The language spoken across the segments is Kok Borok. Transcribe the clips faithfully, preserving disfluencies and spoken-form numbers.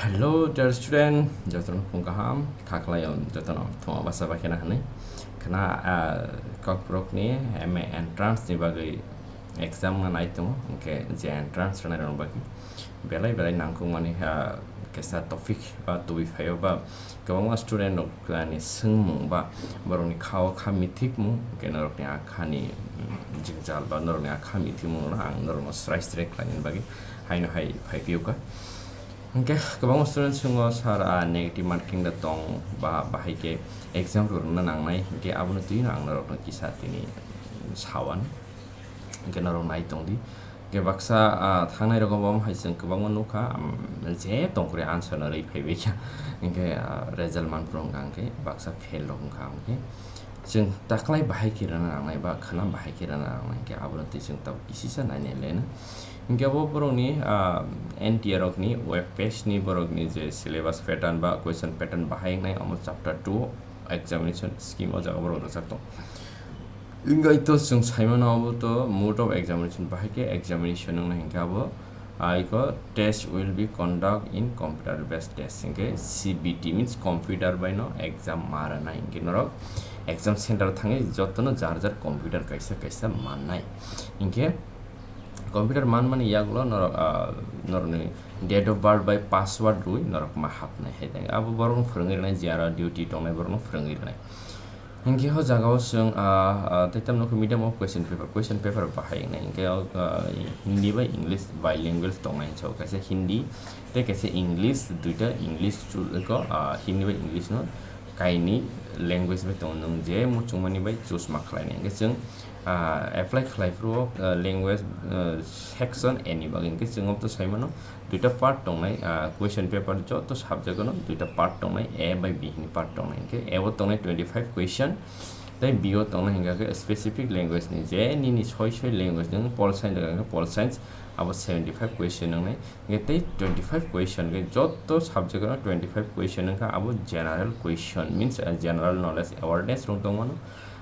Hello dear student, jotono phung kaham, khaklai o jotono thoma basa bakhena hwnwi. Khna, ah, kokborok ni M A entrance ni bagwi exam nai tongo, hwnkhe je entrance rwnai rok bagwi belai belai nangkukmani, ah, kesa topic ba tubui phaio ba kwbangma student rok ani swngmung ba borokni kha o kha mithikmung, hwnkhe norokni a khani, mm, jwngjal ba norokni a kha mithikmung rok ang norokno srai srai khlainani bagwi haino hai phai phiyokha. Hwnkhe kwbangma student swngmung sir, ah, negative marking da tong ba bahai khe exam rwna nangnai, hwnkhe abono twino ang norokno kisa tini sawan. Hwnkhe norok nai tongdi. Hwnkhe baksa, ah, thangnai rogo bo hai chwng kwbangma nukha, um, je tongkre answer no rwi phaibaikha. Hwnkhe, ah, result manphuru wngkha hwnkhe baksa fail rok wngkha hwnkhe chwng taklai bahai khe rwna nangnai ba khwnam bahai khe rwna nangnai hwnkhe abono twi chwng tabuk kisisa nainai leno. Hwnkhe bo borokni, ah, N T A rokni web page ni borokni je syllabus pattern ba question pattern bahai wngnai omo chapter two examination scheme o jaga borok rwjak tong. Hwnkhe to chwng saimano abo to mode of examination bahai khe examination wngna hwnkhe abo, ah, iko test will be conduct in computer based test hwnkhe C B T means computer bai no exam ma rwnai hwnkhe norok exam center thangwi jotono jar jar computer kaisa kaisa mannai hwnkhe computer manmani yagulo norok, ah, norokni date of birth bai password rwi norok ma hapnai hai abo borokno phwrwngwi rwnai je aro duty tongnai borokno phwrwngwi rwnai. Hwnkhe o jaga o chwng, ah, ah, tei tamno khe medium of question paper, question paper bahai wngnai. Hwnkhe o, ah, Hindi bai English bilingual tongnai hinwi sao. Kaisa Hindi tei kaisa English, duita English chu-, eko, ah, Hindi bai English no kainwi language bai tongo. Nwng je muchungmani bai choose ma khlainai. Hwnkhe chwng, ah, apply khlai phuru o, ah, language, ah, section A ni bagwi. Hwnkhe chwng obo to sai mano. Duita part tongnai, ah, question paper joto subject-o no duita part tongnai, A bai B hwnwi part tongnai. Hwnkhe A o tongnai twenty five question, tei B o tongnai hwnkha khe specific language ni, je nini soi soi language nwng Pol Science rwkha khe Pol Science, abo seventy five question wngnai. Hwnkhe tei twenty five question khe joto subject-o no twenty five question wngkha, abo general question, means, ah, general knowledge awareness rok tongmano.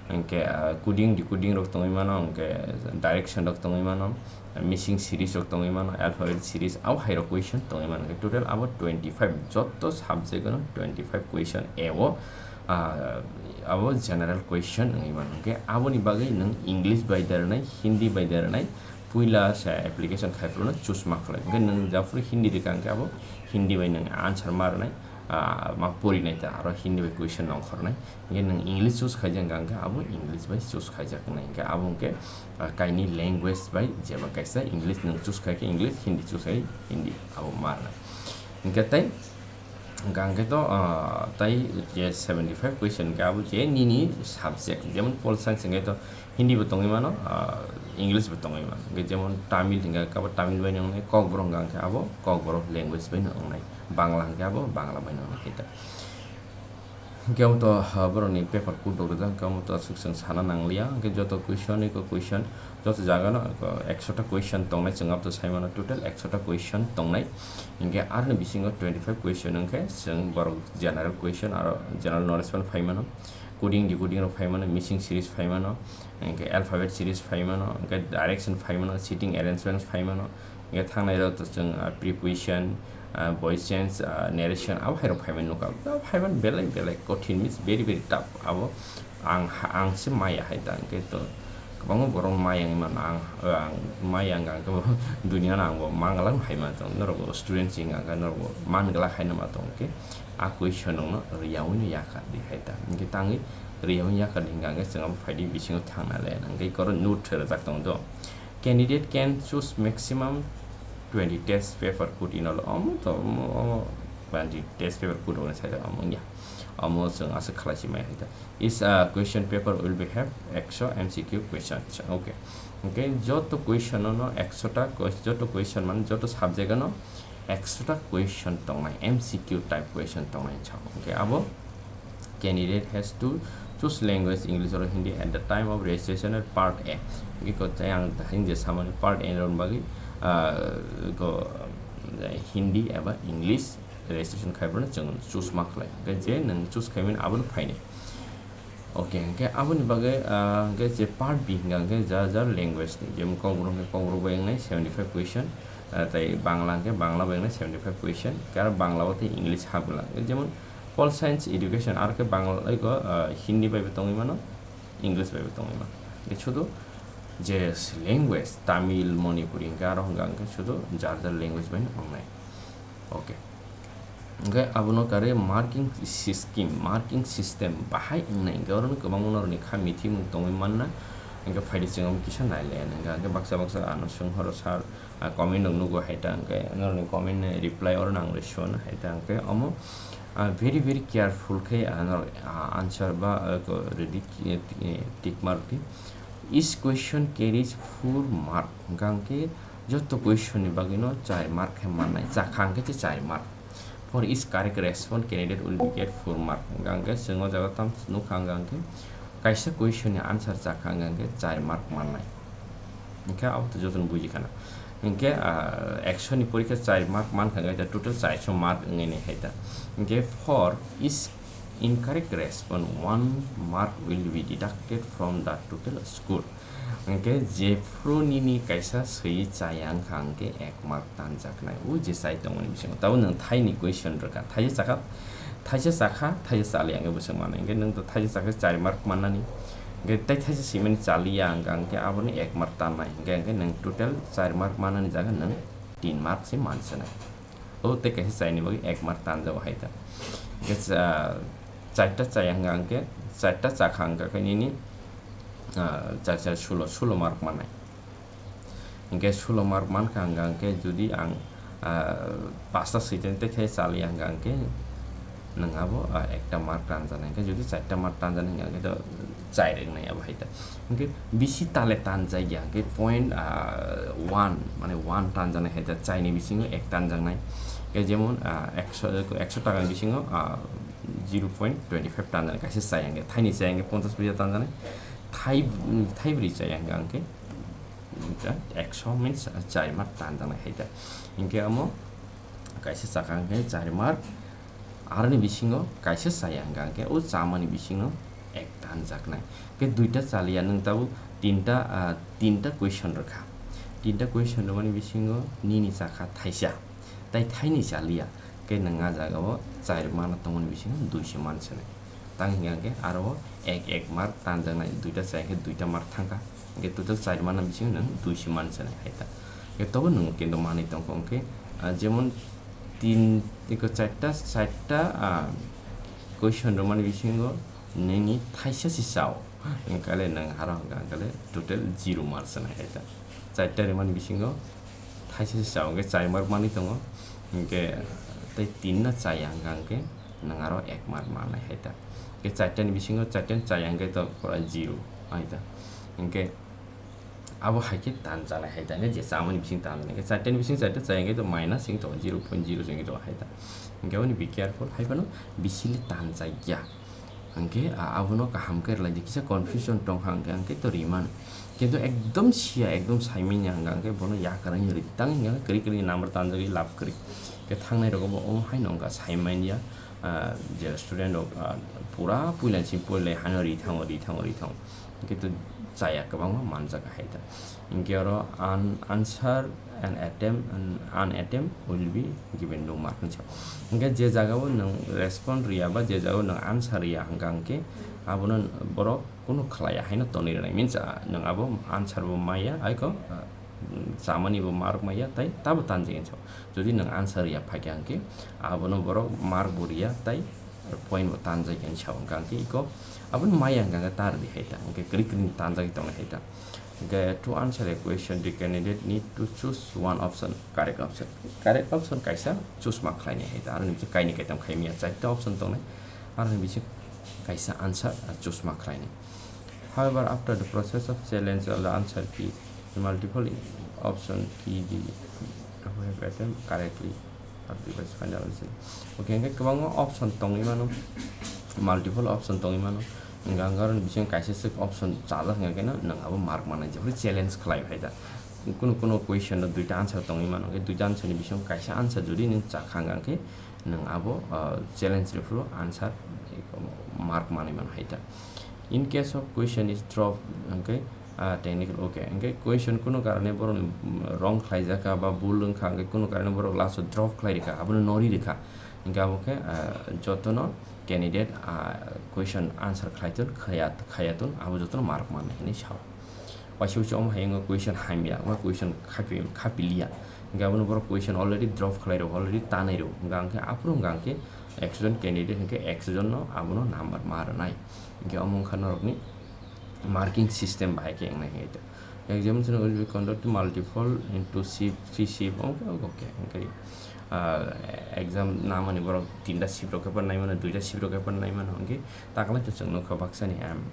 Hwnkhe, ah, coding decoding rok tongwi mano, hwnkhe direction rok tongwi mano. Missing series rok tongwi mano, alphabet series, abo hai rok question tongwi mano. Total abo twenty five, joto subject-o no twenty five question A o, ah, abo general question wngwi mano. Hwnkhe aboni bagwi nwng English bai da rwnai, Hindi bai da rwnai, puila se application khai phuru no choose ma khlai. Hwnkhe nwng japhuru Hindi rwkha hwnkhe abo Hindi bai nwng answer ma rwnai, ah, ma porinai ta aro Hindi bai question nongkhornai. Hwnkhe nwng English choose khaijak hwnkha hwnkhe abo English bai choose khaijak wngnai. Hwnkhe abo hwnkhe, ah, kainwi language bai jeba kaisa English nwng choose khai khe English, Hindi choose khai Hindi, abo ma rwnai. Hwnkhe tei, hwnkha hwnkhe to, ah, tei je seventy five question hwnkhe abo je nini subject, jemon Pol Science hwnkhe to Hindi bo tongwi mano, ah, English bo tongwi mano. Hwnkhe jemon Tamil hwnkha khe abo Tamil bai no wngnai, Kokborok hwnkha hwnkhe abo Kokborok language bai no wngnai, Bangla hwnkhe abo Bangla bai no wngnai khe ta. Hwnkhe omo to, ah, borokni paper kudok rijak, hwnkhe omo to aswk chwng sana nangliya. Hwnkhe joto question, eko question, joto jaga no, eko ekso ta question tongnai, chwng abo to sai mano total ekso ta question tongnai. Hwnkhe aroni bisingo twenty five question wngkhe chwng borok general question aro general knowledge phano phai mano, coding decoding rok phai mano, missing series phai mano, hwnkhe alphabet series phai mano, hwnkhe direction phai mano, seating arrangement phai mano, hwnkhe thangnai rok to chwng, ah, preposition, ah, voice change, ah, narration, abo hai rok phai mani nukha. Abo phai mani belai belai kothin, means very very tough. Abo ang, ang se maya hai ta, hwnkhe to kwbangma borok maya wngwi mano. Ang, ang maya wngkha, ang khe bo dunia no ang bo manglak hai mano. Norok bo student se wngkha, norok bo manglak hai no ma tong khe a question rok no rwyaui no yakar di hai ta. Hwnkhe tangwi rwyaui yakar di hwnkha hwnkhe chwng abo phai di bisingo thangna le, hwnkhe oro note rwjak tong do. Candidate can choose maximum twenty test paper put in all. Omo to, omo, omo twenty test paper put on sai omo ya. Omo chwng aswk khlai si mai hai ta. Is a question paper will be have ekso M C Q questions. Okay. Okay, joto question no ekso ta ques-, joto question mane joto subject no ekso ta question tongnai, M C Q type question tongnai chao. Okay, abo candidate has to choose language English or Hindi at the time of registration at part A. Hwnkhe ko tei ang hinje samani part A rok bagwi, ah, ko, eh, Hindi eba English registration khai phano chwng choose ma khlai. Hwnkhe je nwng choose khai mani abono phainai. Okay, hwnkhe aboni bagwi, ah, hwnkhe je part B hwnkha hwnkhe jar jar language ni, jemon Kokborok hwnkhe Kokborok bai wngnai seventy five question, Ah, tei Bangla hwnkhe Bangla bai wngnai seventy five question, hwnkhe aro Bangla o tei English ha bwla. Jemon Pol Science Education, aro khe Bangla, oi ko, ah, Hindi bai bo tongwi mano, English bai bo tongwi mano. Hwnkhe sudu je language, Tamil, Manipuri, hwnkhe aro hwnkha hwnkhe sudu jar jar language bai no wngnai. Okay. Hwnkhe abono kare marking system, marking system bahai wngnai, hwnkhe oro no kwbangma norokni kha mithimung tongwi manna, hwnkhe phaidi chwng omo kisa nai le, hwnkhe, hwnkhe baksa baksa ano swng horo sir, ah, comment rok nugo hai ta, hwnkhe norokni comment ni reply oro no ang rw suana hai ta, hwnkhe omo, ah, very very careful khe, ah, norok, ah, answer ba, ah, ko rwdi, eh, tick mark di. Each question carries four mark, hwnkhe joto question ni bagwi no char mark khe mannai, chakha hwnkhe se char mark. For each correct response, candidate will be get four mark. Hwnkhe ang khe chwng o jaga tam nukha, hwnkhe kaisa question ni answer chakha hwnkhe char mark mannai. Hwnkhe abo to jotono buji khana. Hwnkhe, ah, ekso ni porikhe char mark mankha, hwnkhe total char mark wngwi nai hai ta. Hwnkhe for each incorrect response, one mark will be deducted from the total score. Hwnkhe jephru nini kaisa swiwi chaya wngkha, hwnkhe ek mark tanjaknai. O je chai tongmani bisingo. Tabuk nwng thaini question rwkha. Thaisa chakha, thaisa chakha, thaisa chaliya hwnkhe bwswk manwi. Hwnkhe nwng to thaisa chakha char mark mannani. Hwnkhe tei thaisa swimani chaliya hwnkha, hwnkhe aboni ek mark tannai. Hwnkhe, hwnkhe nwng total char mark mannani jaga nwng tin mark se mansinai. O tei kaisa chaini bagwi ek mark tanjago hai ta. Hwnkhe cha-, charta chaya hwnkha hwnkhe, charta chakha hwnkha khe nini, ah, char char sulo, sulo mark mannai. Hwnkhe sulo mark mankha hwnkha hwnkhe jodi ang, ah, pasta switeng tei khe chaliya hwnkha hwnkhe nwng abo, ah, ekta mark tanjanai. Hwnkhe jodi charta mark tanjanai hwnkha hwnkhe to chai rwngnai abo hai ta. Hwnkhe bisi tale tanjak ya hwnkhe point, ah, one, mane one tanjanai hai ta, chaini bisingo ek tanjaknai. Hwnkhe jemon, ah, ekso, ekso takani bisingo, ah, zero point twenty five tanjaknai, kaisa chai hwnkhe, thaini chai hwnkhe ponchas paisa tanjaknai, thai, thaibrwi chai hwnkha hwnkhe, ekso means char mark tanjaknai hai ta. Hwnkhe amo kaisa chakha hwnkhe char mark, aroni bisingo kaisa chaya hwnkha hwnkhe o chamani bisingo ek tanjaknai. Hwnkhe duita chaliya nwng tabuk tinta, ah, tinta question rwkha. Tinta question rwmani bisingo nini chakha thaisa, tai thaini chaliya, hwnkhe nwng ah jagao char mano tongmani bisingo dui se mansinai. Tang hwnkha hwnkhe aro ek ek mark tanjaknai, duita chaya hwnkhe duita mark thangkha. Hwnkhe total char mano bisingo nwng dui se mansinai hai ta. Hwnkhe tobo nwng kintu manwi tongkha hwnkhe, ah, jemon tin, eko charta, charta, ah, question rwmani bisingo nini thaisa se chao, hwnkhe le nwng aro hwnkha hwnkhe le total zero mark sanai hai ta. Charta rwmani bisingo thaisa se chao, hwnkhe char mark manwi tongo, hwnkhe tei tin no chaya hwnkha hwnkhe nwng aro ek mark mannai hai ta. Hwnkhe charta ni bisingo charta ni chaya hwnkhe to pura zero hai ta. Hwnkhe abo hai khe tanjanai hai ta, je chamani bising tanjanai khe, charta ni bising charta chaya hwnkhe to minus wngwi tongo, zero point zero wngwi tongo hai ta. Hwnkhe aboni be careful, hai phano bisi le tanjak ya. Hwnkhe, a, abono kaham khe rwlai di, kisa confusion tong kha hwnkhe, hwnkhe to rimani. Kintu ekdom siya, ekdom saimanya hwnkha hwnkhe bono yakarwi rwdi, tang hwnkhe kwrwi kwrwi number tanjagwi lab kwrwi. Hwnkhe thangnai rogo bo omo haino wngkha saimanya, a, je student rok, a, pura puila ni simi puila haino ri thango, ri thango, ri thango. Hwnkhe to chaya kwbangma manjak hai ta. Hwnkhe oro an-, answer an attempt, an, an attempt will be given no mark hinwi sa. Hwnkhe je jagao nwng respond rwya ba je jagao nwng answer rwya hwnkha hwnkhe abono borok kunu khlaiya haino tonwi rwnai. Means, ah, nwng abo answer bo maya, aiko, ah, chamani bo mark maya, tai tabo tanjak hinwi sa. Jodi nwng answer rwya phaikha hwnkhe abono borok mark bo rwya, tai point bo tanjak hinwi sa hwnkha hwnkhe iko abono maya hwnkha hwnkhe ta rwdi hai ta, hwnkhe kwrwi kwrwi tanjagwi tongnai hai ta. Hwnkhe to answer a question, the candidate need to choose one option, correct option. Correct option kaisa choose ma khlainai hai ta. Aroni bisingo kainwi kaitam khai manya, charta option tongnai. Aroni bisingo kaisa answer, ah, choose ma khlainai. However, after the process of challenge, the answer key, the multiple option key, the attempt correctly. Device final answer. Okay, hwnkhe kwbangma option tongwi mano, multiple option tongwi mano. Hwnkhe ang aroni bisingo kaisa swk option chajak hwnkhe no nwng abo mark mannai, jephuru challenge khlai phai da. Kunu kunu question no duita answer tongwi mano, hwnkhe duita answer ni bisingo kaisa answer jodi nwng chakha hwnkhe nwng abo, ah, challenge rwphuru answer mark manwi mano hai ta. In case of question is drop, hwnkhe, Ah, technical, okay. Hingke question kuno karone borok ni, mm, wrong khlai jaka ba bul wngkha, hingke kuno karone borok last o drop khlai rikha, abono nori rikha. Hingke abo khe, ah, jotono candidate, ah, question answer khlai tun, khaya, khaya tun, abo jotono mark man hinwi sao. Waisa waisa omo hai wngkha question hamya, ba question khapi-, khapiliya. Hingke abono borok question already drop khlai rok, already tanai rok. Hingke angkhe aphuru hingke angkhe ekso jon candidate hingke ekso jon no abono number ma rwnai. Hingke omo wngkha norokni marking system bahai khe wngnai hai. Examination will be conducted multiple into shift, three shift, okay, okay, okay. Ah, exam namani borok tinta shift rok khe pernai mano, duita shift rok khe pernai mano, hingke takle to chwng nukha baksani, em,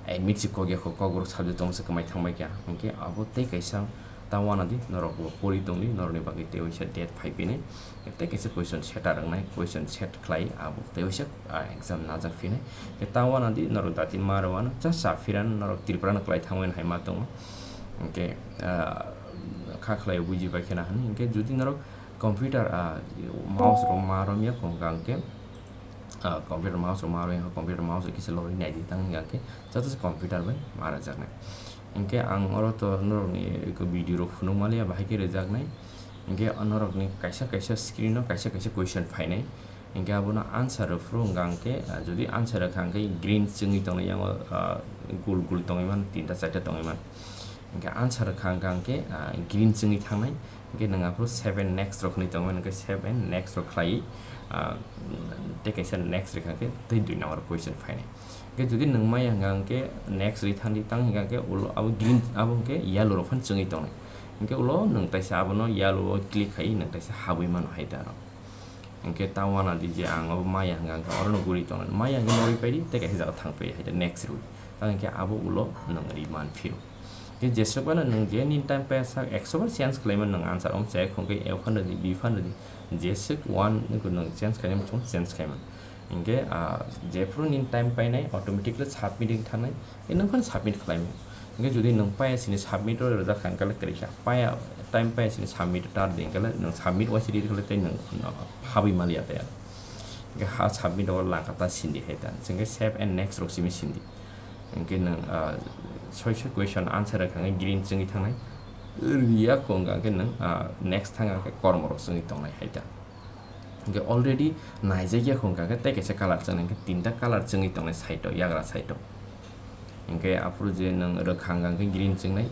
admit si kok ya kho, kok borok subject tong se kwmai thangbai kha, hingke abo tei kaisa ta wana di, norok bo pori tong di, norokni bagwi tei waisa date phai phinai. Tei kaisa question setter wngnai, question set khlai, abo tei waisa, ah, exam najak phinai. Khe ta wana di norok dati ma rwano cha cha phiran norok Tripura no kwlai thangmani hai ma tongo. Hingke, ah, kha khlai buji bai khena hwnwi. Hingke jodi norok computer, ah, mouse rok ma romya kho hingka hingke, ah, computer mouse rok ma romya kho, computer mouse rok kisa logwi nai di tang hingka hingke joto se computer bai ma rwjaknai. Hingke ang oro to norokni eko video rok phunuk maliya bahai khe rwjaknai. Hingke norokni kaisa kaisa screen o kaisa kaisa question phainai. Hingke abono answer rw phuru hingka hingke, ah, jodi answer rwkha hingke green chwngwi tongnai yango, ah, gul gul tongwi mano, tinta charta tongwi mano. Hingke answer rwkha hingka hingke, ah, green chwngwi thangnai. Hingke nwng aphuru save and next rok hinwi tongmani, hingke save and next rok khlai, ah, tei kaisa next rikha hingke tei dui number question phainai. Hingke jodi nwng maya hingka hingke next ri thangdi tang hingka hingke ulo abo green abo hingke yellow rok phano chwngwi tongnai. Hingke ulo nwng taisa abono yellow o click khai nwng taisa habwi mano hai da aro. Hingke ta wana di je ang abo maya hingka hingke orono guri tongnai. Maya hingke nori paidi tei kaisa jaga thang pai hai da next rwi. Tang hingke abo ulo nwng ri man phiro. Hingke jeswk phano nwng je nini time paya sak ekso bar change khlai mano nwng answer om check hingke A phan rwdi, B phan rwdi. Jeswk one nwng change khlai mano, change khlai mano. Hingke, ah, jephuru nini time painai automatically submit wng thangnai, hingke nwng phano submit khlai mano. Hingke jodi nwng paya sini submit o rwjak kha hingke le kwrwi kha. Paya, time paya sini submit o tar di hingke le nwng submit waisa ri kha le tei nwng, no, phabwi maliya tei. Hingke ha submit o langkha ta sindi hai ta. Hingke save and next rok simi sindi. Hingke nwng, ah, soi soi question answer rwkha hingke green chwngwi thangnai. Riya kho hingka hingke nwng, ah, next thang hingke kormo rok chwngwi tongnai hai ta. Hingke already naijakya kho hingka khe tei kaisa colour chwngnai, hingke tinta colour chwngwi tongnai side o, yagra side o. Hingke aphuru je nwng rwkha hingka khe green chwngnai,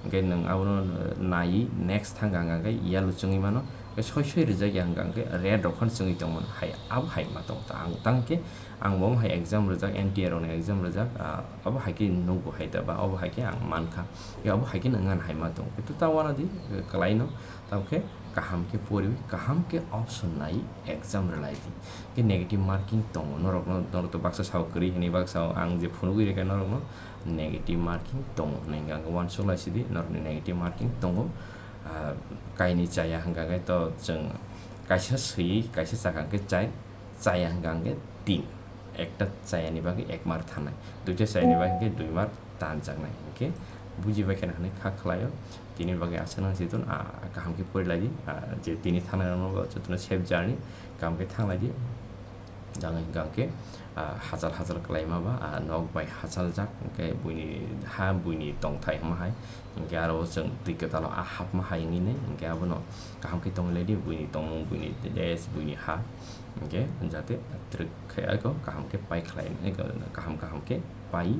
hingke nwng abono naiwi next thangkha hingka khe yellow chwngwi mano, hingke soi soi rwjakya hingka khe red rok phano chwngwi tongmano hai, abo hai ma tongo. Ang tang khe ang bo hai exam rwjak, N T A rokni exam rwjak, ah, abo hai khe nugo hai da ba abo hai khe ang mankha, hingke abo hai khe nwng hai ma tongo. Khe ta wana di, kwlai no, tamo khe kaham khe poriwi, kaham khe option nai exam rwlai di. Khe negative marking tongo, norokno, norok to baksa sao kwrwi hinwi baksa o, ang je phunugwi rwkha norokno negative marking tongo hinwi hwnkha khe uansuk lai sidi norokni negative marking tongo. Ah, kainwi chaya hwnkha khe to chwng kaisa swiwi kaisa chakha khe chai, chaya hwnkha khe tin. Ekta chayani bagwi ek mark thanai, duita chayani bagwi khe dui mark tanjaknai. Hingke buji bai kheno hinwi kha khlaio. Tini bagwi aswk nang si tun, ah, kaham khe pori lai di, ah, je tini thangnairokno bo jotono safe journey, kaham khe thang lai di. Jang hingka hingke, ah, hachal hachal kwlaima ba, ah, nok bai hachaljak, hingke buini ha, buini tongthai hwnma hai, hingke aro chwng twi kwtalo ah hapma hai wngwi nai, hingke abono kaham khe tongwi lai di, buini tongmung, buini desh, buini ha, hingke jate twrwk khe eko kaham khe pai khlai, eko kaham kaham khe pai,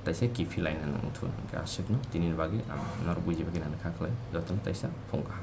taisa kiphil laina nang thun. Hingke aswkno tini bagwi ang norok buji bagwi nang kha khlai, jotono taisa phung kaham.